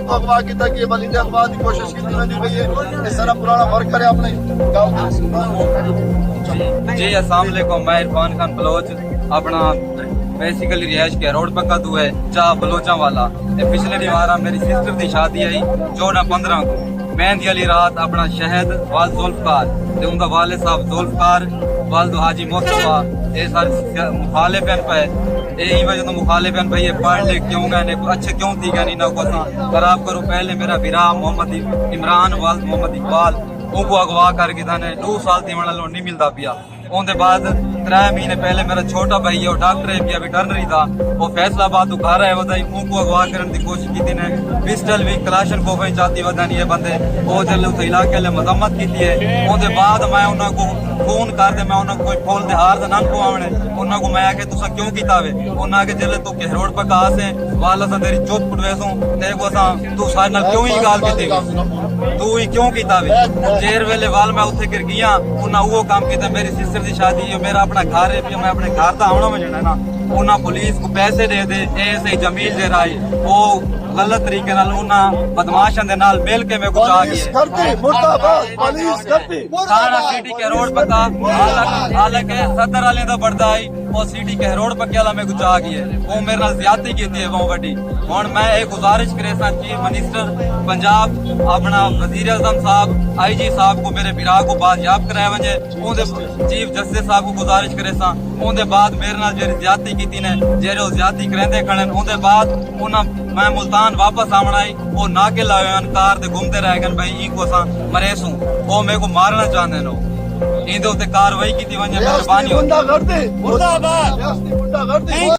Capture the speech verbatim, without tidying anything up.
اغوا کیتا کہ بلکہ اغوا دی کوشش کیتی ویندی پئی ہے۔ اے سارا پرانا ورکر ہے اپنے گاؤں دا۔ جی، السلام علیکم۔ میں عرفان خان بلوچ، اپنا بیسیکلی رہائش کہروڑ پکا تو ہے، چاہ بلوچاں والا۔ اے پچھلے ݙینہہ میری سسٹر دی شادی آئی، چودہ پندرہ کو، مہندی والی رات۔ اپنا شہد، والد ذوالفقار تے اوندا والد صاحب ذوالفقار، والد حاجی مصطفیٰ، اے سارے مخالف ہن پئے۔ اے ایں وجہ توں مخالف ہن بھئی، اے پڑھ لکھ کیوں ڳئے نے، اچھے کیوں تھی ڳئے نے، انہاں کوں اساں خراب کروں۔ پہلے میرا بھرا محمد عمران، والد محمد اقبال، اونکوں اغوا کر گھدا نے، ݙو سال تھیوݨ والوں، نہیں ملدا پیا۔ اوندے بعد ترے مہینے پہلے میرا چھوٹا بھائی ہے، او ڈاکٹر ہے، پیا ویٹرنری دا، او فیصل آباد توں گھر آئے ودا ہئی، اونکوں اغوا کرݨ دی کوشش کیتی نے۔ پسٹل وی، کلاشن کوف وی چاتی ودا نے اے بندے۔ او جلے اتھے علاقے والے مذمت کیتی ہے۔ اوندے بعد میں انہاں کوں فون کر تے میں انہاں کوں کوئی پھل تے ہار تے نہ پواوݨے۔ انہاں کوں میں آکھیا، "تساں کیوں کیتا وے؟" انہاں آکھیا، "جلے توں کہروڑ پکا آسیں، ول اساں تیری چپ کٹویسوں، تیکوں اساں، توں ساݙے نال کیوں ہی ڳالھ کیتی وے؟ توں ہی کیوں کیتا وے؟" جیر ویلے ول میں اتھے گر ڳیا، انہاں اوہو کم کیتا۔ میری سسٹر دی شادی ہے، میرا اپݨا گھر ہے، پیا میں اپݨے گھر دا آوݨا ونڄݨا ہے نا۔ انہاں پولیس کوں پیسے ݙے تے اے ایس آئی جمیل دے راہی او غلط طریقے نال انہاں بدمعاشاں دے نال مل کے میکوں چا پولیس ڳئے۔ غلطی، مردہ باد، پولیس غلطی۔ سارا سٹی کہروڑ پکا، حالانکہ، حالانکہ صدر والے دا بڑدا ہئی، او سٹی کہروڑ پکے والا میکوں چا ڳئے۔ او میرے نال زیادتی کیتی ہے بہوں وݙی۔ ہݨ میں اے گزارش کریساں چیف منسٹر پنجاب، اپݨا وزیر اعظم صاحب، آئی جی صاحب کوں میرے بھرا کوں بازیاب کرایا ونڄے۔ اوندے، چیف جسٹس صاحب کوں گزارش کریساں، اوندے بعد میرے نال جیڑھی زیادتی کیتی نے، جیڑھے او زیادتی کریندے کھڑن، اوندے بعد انہاں، میں ملتان واپس آوݨا ہئی، او ناکے لائے ہوئے ہن، کار تے گھمدے رہ ڳئے بھئی، ایں کوں اساں مریسوں، او میکوں مارݨا چاہندے ہن۔ ایندے اتے کاروائی کیتی ونڄے، مہربانی ہوسی۔ غندہ کر دے، مردہ باد۔ ریاستی غندہ کر دے۔